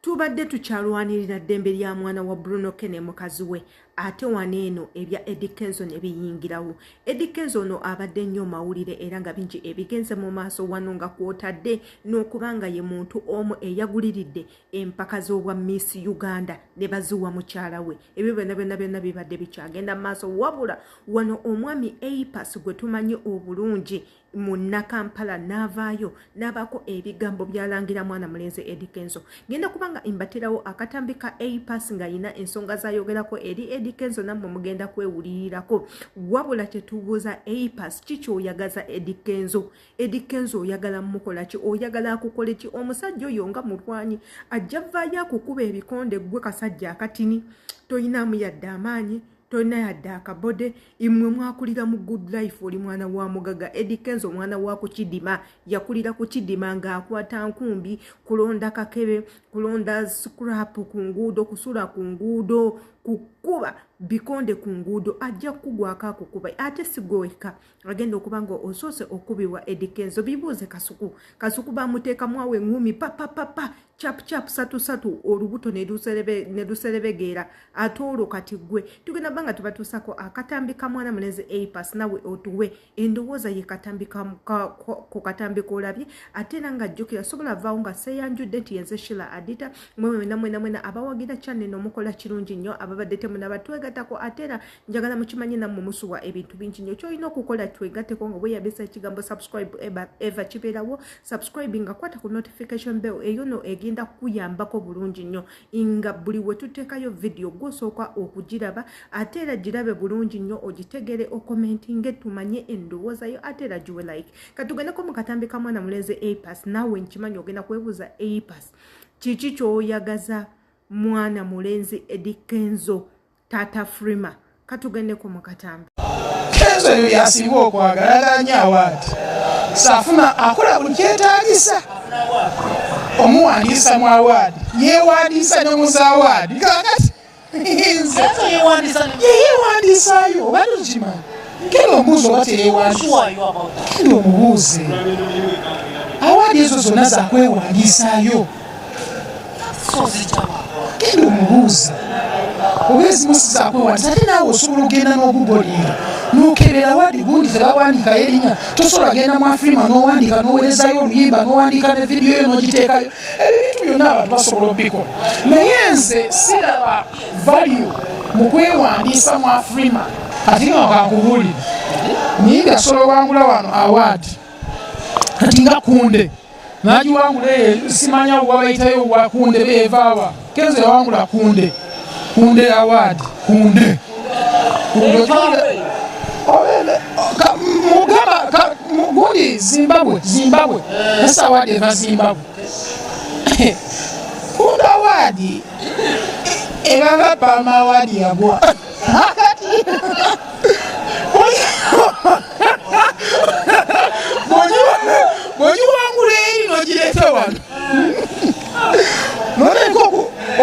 Tubadde tukyalwanirira ddembe lya mwana wa Bruno K ne mukazi we, ate wano eno ebya Eddy Kenzo ne biyingirawo. Eddy Kenzo ono abadde nnyo mawulire era nga bingi ebigenze mu maaso wano, nga kwotadde n'okuba nga ye muntu omu eyaguliridde empaka z'obwa Miss Uganda ne baziwa mukyala we. Ebyo byonna byonna byonna bibadde bikyagenda mu maaso, wabula wano omwami Apass gwe tumanyi obulungi Munnakampala n'avaayo n'abaako ebigambo by'alangira mwana mulenzi Eddy Kenzo. Ngenda kubanga mbaterawo akatambi ka Apass ng'alina ensonga z'ayogerako eri Eddy Kenzo, nammwe mugenda kwewulirirako. Wabula tetubuuza Apass, ki ky'oyagaza Eddy Kenzo? Eddy Kenzo oyagala mukola ki? Oyagala akukole ki? Omusajja oyo nga mulwanyi, ajja vaayo akukuba ebikonde. Ggwe kasajja akatini, toyinaamu yadde amaanyi, tolina yadde akabode. Imwe mwakulira mu good life, oli mwana wa mugaga. Eddy Kenzo omwana wa kukidima, yakulira ku kidima ng'akwata nkumbi, kulonda kakebe, kulonda scrap ku nguudo, kusula ku nguudo, kukuba bikonde ku nguudo. Ajja kukugwako akukuba, ate sigweka agenda okuba nga osoose okubibwa Eddy Kenzo. Bibuuze Kasuku. Kasuku bamuteekamu awo eŋŋumi, papapapa, chap chap, satu satu, olubuto ne luserebegeera. Ate olwo kati ggwe? Tugenda bba nga tubatuusako akatambi ka mwana mulenzi Apass, nawe otuwe endowooza ye katambi ku katambi k'olabye. Ate era nga jjukira, sobola vaawo nga seeyanjudde nti yenze Shila Adita. Mwe mwena mwena mwena abawagira channel, omukola kirungi nnyo. Ababadde temunaba twegatako, ate era njagala mukimanyi nammwe musubwa ebintu bingi nnyo. Kyolina okukola, twegateko nga weeyambisa ekigambo subscribe. Eva kibeerawo subscribe nga kwata ku notification bell eyo, no egenda kukuyambako bulungi nnyo nga buli we tuteekayo vidiyo gwosooka okugiraba. Ate era girabe bulungi nnyo, ogitegere, okomentinge, tumanye endowoozayo, ate era giwe like. Katugendeko mu katambi ka mwana mulenzi Apass. Naawe nkimanyi ogenda kwebuuza, Apass, kiki kyoyagaza mwana mulenzi Eddy Kenzo, Tata Frima? Katugendeko mu katambi. Kenzo eyo yasinga okwagala, ayagala nnyo award. Safuna akola buli kyetaagisa omuwandiisa mu award, yeewandiisa ne mu za award. Kakati nze yeyewandiisaayo, obadde tukimanyi. Genda omubuuze oba teyewandiisa, genda omubuuze. Award ezo zonna zakwewandiisaayo, genda omubuuze oba ezimu si zakwewandiisa. Ate naawe osobola okugenda n'ogugolinga nokebera award gundi tebawandiikayo erinnya. Tosobola genda mu Afrima n'owandiika n'owerezayo oluyimba, n'owandiika ne vidiyo yo n'ogiteekayo. Ebyo bintu byonna abantu basobola obikola, naye nze siraba value mu kwewandiisa mu Afrima. Ati nga kankubuulire, muyimbi asobola owangula wano award, kati nga Kunde nagiwangula eyo, simanya wabayitayo wa Kunde evaawa. Kenzo yawangula Kunde, Kunde award, Kunde, Kunde. Mugamba gundi Zimbabwe, Zimbabwe esa award eva Zimbabwe. Kunde award ebanga Pama award yagwa. Kati bw'ogiwangula eri n'ogireeta wano, notandika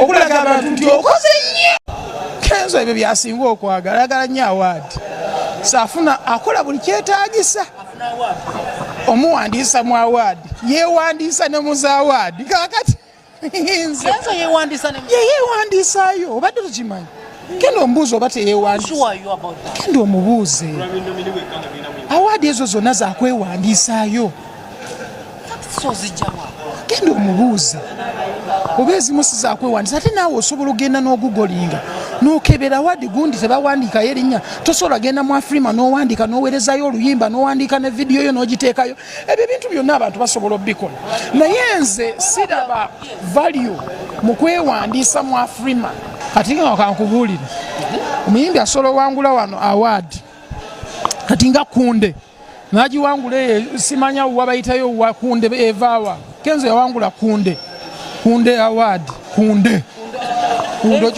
okulaga abantu nti okoze nnyo. Kenzo ebyo byasinga okwagala, ayagala nnyo award. Safuna akola buli kyetaagisa omuwandiisa mu award, yeewandiisa ne mu za award. Kakati nze yeyewandiisaayo, obadde tukimanyi. Genda omubuuze oba teyewandiisa, genda omubuuze. Award ezo zonna zakwewandiisaayo, genda omubuuze oba ezimu si zakwewandiisa. Ate naawe osobola okugenda n'ogugolinga nokebera award gundi tebawandiikayo erinnya. Tosobola genda mu Afrima n'owandiika n'owerezayo oluyimba, n'owandiika ne vidiyo yo n'ogiteekayo. Ebyo bintu byonna abantu basobola obikola, naye nze siraba value mu kwewandiisa mu Afrima. Kati nga kankubuulire, omuyimbi asobola owangula wano award, kati nga Kunde nagiwangula eyo, simanya wabayitayo wa Kunde evaawa. Kenzo yawangula Kunde, Kunde award, Kunde, Kunde.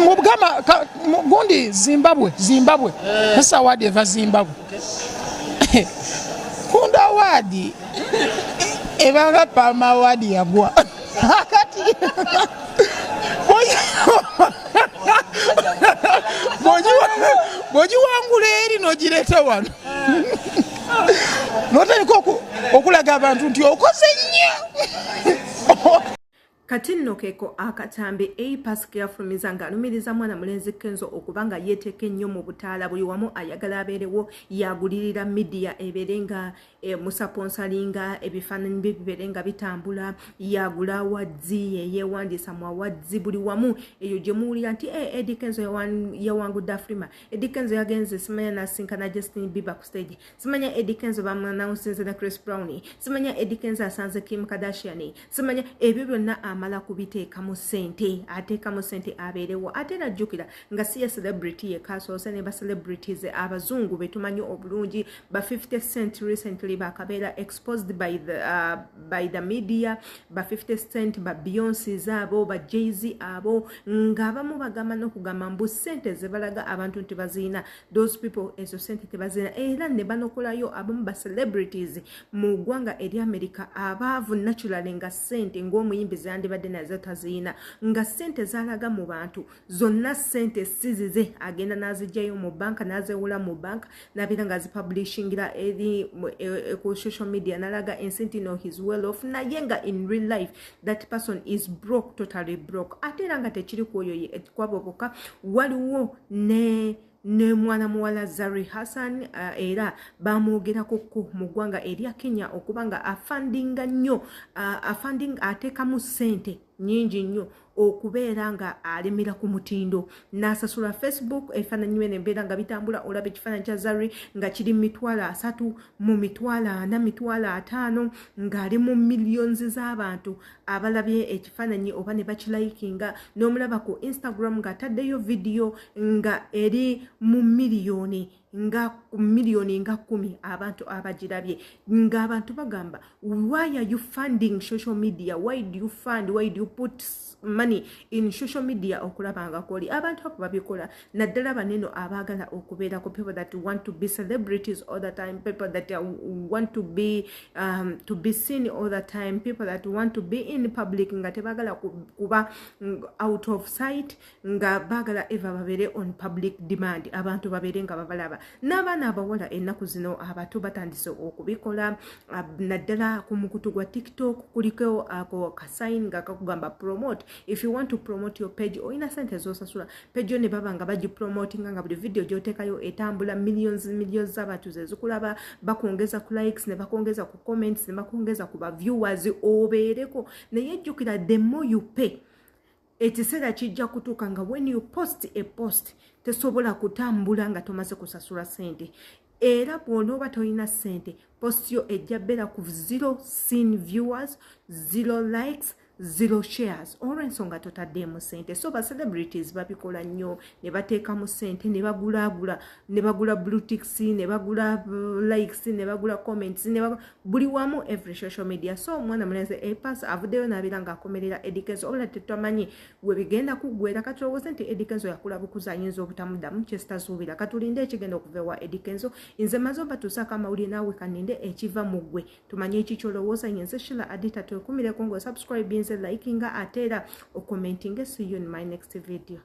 Mugamba gundi Zimbabwe, Zimbabwe esa award eva Zimbabwe. Kunde award ebanga Pama award yagwa. Kati bw'ogiwangula eri n'ogireeta wano, notandika okulaga abantu nti okoze nnyo. Kati nno keeko akatambi A Pass keyafulumiza ng'alumiriza mwana mulenzi Kenzo okuba nga yeeteeka ennyo mu butaala, buli wamu ayagala abeerewo, yagulirira media ebeere nga musponsoringa, ebifaananyi bye bibeere nga bitambula, yagula awards, yeyeewandiisa mu awards buli wamu. Eyo gye muwulira nti Eddy Kenzo yawangudde Afrima, Eddy Kenzo yagenze simanya n'asinkana Justin Bieber ku stage, simanya Eddy Kenzo bamuannouncinze ne Chris Brown, simanya Eddy Kenzo asanze Kim Kardashian, simanya ebyo byonna amala kubiteekamu ssente, ateekamu ssente abeerewo. Ate era jjukira nga si ye celebrity yekka asoose, ne ba celebrities abazungu betumanyi obulungi ba 50 Cent recently bakabeera exposed by the media, ba 50 Cent, ba Beyonce abo, ba Jay-Z abo, ng'abamu bagamba n'okugamba mbu ssente ze balaga abantu nti baziina, those people ezo ssente tebaziina. Era ne banokolayo abamu ba celebrities mu ggwanga eri America abaavu naturally, nga ssente ng'omuyimbi zandibadde nazo taziina, nga ssente zalaga mu bantu zonna ssente sizize, agenda n'azigyayo mu banka, n'azewola mu banka, n'abeera nga azipublishingira eri ku social media, n'alaga ensi nti no, he's well off, naye nga in real life that person is broke, totally broke. Ate era nga tekiri ku oyo kwabo bokka, waliwo ne mwana muwala Zari Hassan, era bamwogerako mu ggwanga erya Kenya okuba nga afundinga nnyo, afunding, ateekamu ssente nnyingi nnyo okubeera nga alemera ku mutindo, n'asasula Facebook ebifaananyi bye nembeera nga bitambula. Olaba ekifaananyi kya Zari nga kiri 300,000, mu 400,000, 500,000, ng'ali mu millions z'abantu abalabye ekifaananyi oba ne bakilikinga. N'omulaba ku Instagram ng'ataddeyo vidiyo nga eri mu miliyoni nga 10 miliyoni abantu abagirabye, ng'abantu bagamba, "Why are you funding social media? Why do you fund? Why do you put money in social media?" Okulaba nga koli abantu abo babikola, naddala baneno abaagala okubeerako, people that want to be celebrities all the time, people that want to be seen all the time, people that want to be in public, nga tebaagala kuba out of sight, nga baagala ever babeere on public demand, abantu babeere nga babalaba. N'abaana abawala ennaku zino abato batandise okubikola, naddala ku mukutu gwa TikTok kuliko ako kasign nga kakugamba promote. If you want to promote your page, olina sente zosasula page yo ne baba nga bagipromotinga, nga buli video gyotekayo etambula, millions millions z'abantu zezikulaba, bakwongeza ku likes, ne bakwongeza ku comments, ne bakwongeza ku ba viewers obeereko. Naye jjukira, the more you pay, ekiseera kijja kutuuka nga when you post a post tesobola kutambula nga tomaze kusasula sente. Era bw'onooba tolina sente, post yo ejja bbeera ku zero seen viewers, zero likes, zero shares, olw'ensonga totaddeemu sente. So ba celebrities babikola nnyo ne bateekamu sente, ne bagulagula, ne bagula blue ticks, ne bagula likes, ne bagula comments, ne bagula buli wamu, every social media. So omwana mulenzi A Pass avuddeyo n'abeera ng'akomerera Eddy Kenzo, obula tetwamanyi we bigenda kuggwera. Katulowooze nti Eddy Kenzo yakula bukuzi, ayinza obutamuddamu, kyesitasuubira. Katulinde ekigenda okuva ewa Eddy Kenzo. Nze maze obatuusaako amawulire, naawe kaninde ekiva mu ggwe, tumanye ekikyolowooza. Nze Shila Adita, twekumireko ng'osubscribe, nze likinga, ate era ocommentinge. See you in my next video.